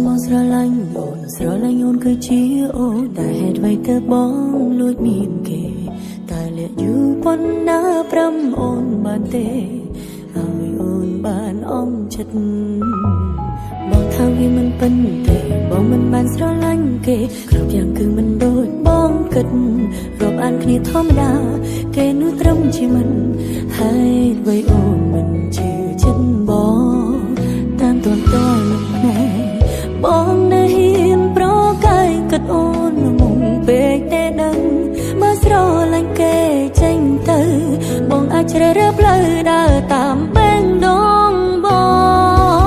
បងស្រឡាញ់អូនស្រឡាញ់អូនគឺជាអូនតែហេតុអ្វីទើបបងលួចមានគេតែលាក់យូរប៉ុណ្ណាប្រាំអូនបានទេឲ្យអូនបានអងចិត្តបងថាវាមិនពិនទេបងមិនបានស្រឡាញ់គេគ្រប់យ៉ាងគឺមិនដូចបងគិតរាប់អានគ្នាធម្មតាគេនោះត្រឹមជាមិនហើយអ្វីអូនមិនជឿចិត្តបងតាមតនតនឹងភ្នែកបងនៅហ៊ានប្រកែកគិតអូនមុំពេកទេដឹងបើស្រឡាញ់គេចេញទៅបងអាចជ្រើសរើសផ្លូវដើរតាមបេងដងប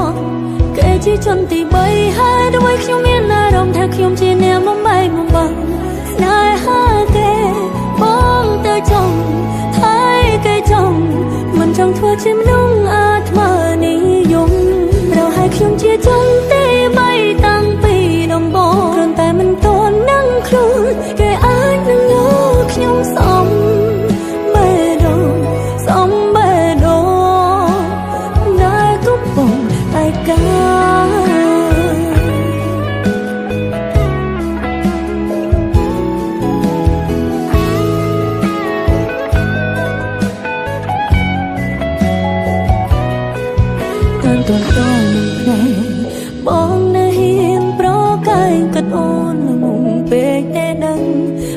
ងគេជាជនទី3ហើយด้วยខ្ញុំមានអារម្មណ៍ថាខ្ញុំជាអ្នកបំបែកបំបាក់ស្នេហាគេបងទៅចង់ថៃគេចង់មិនចង់ធ្វើជាមនុស្សអាត្មានិយមរកឲ្យខ្ញុំជាជនទី3តាំងពីដំបូងគ្រាន់តែមិនទាន់នឹងខ្លួនគេអាចនឹងយកខ្ញុំសំបេះដូងសំបេះដូងដែលកំពុងឯកាតាមតនតនឹងភ្នែកបងនៅហ៊ានប្រកែកគិតអូនមុំពេកទេដឹង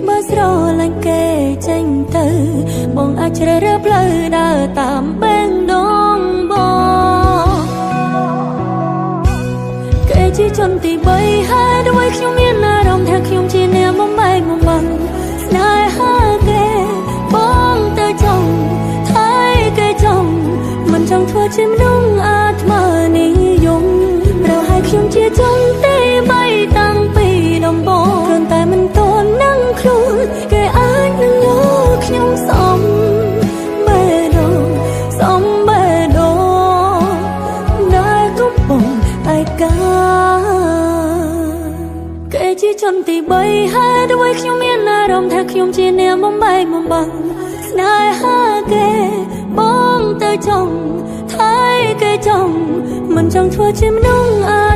បើស្រឡាញ់គេចេញទៅបងអាចជ្រើសរើសផ្លូវដើរតាមបេងដងបងគេជាជនទី3ហើយด้วยខ្ញុំមានអារម្មណ៍ថាខ្ញុំជាអ្នកបំបែកបំបាក់ស្នេហាគេបងទៅចង់ថៃគេចង់មិនចង់ធ្វើជាមនុស្សអាត្មានិយមរកឲ្យខ្ញុំជាជនទី3តាំងពីដំបូងគ្រាន់តែមិនទាន់នឹងខ្លួនគេអាចនឹងយកខ្ញុំសំបេះដូងសំបេះដូងដែលកំពុងឯកាគេជាជនទី3ហើយด้วยខ្ញុំមានអារម្មណ៍ថាខ្ញុំជាអ្នកបំបែកបំបាក់ស្នេហាគេបងទៅចង់ថៃគេចង់មិនចង់ធ្វើជាមនុស្សអា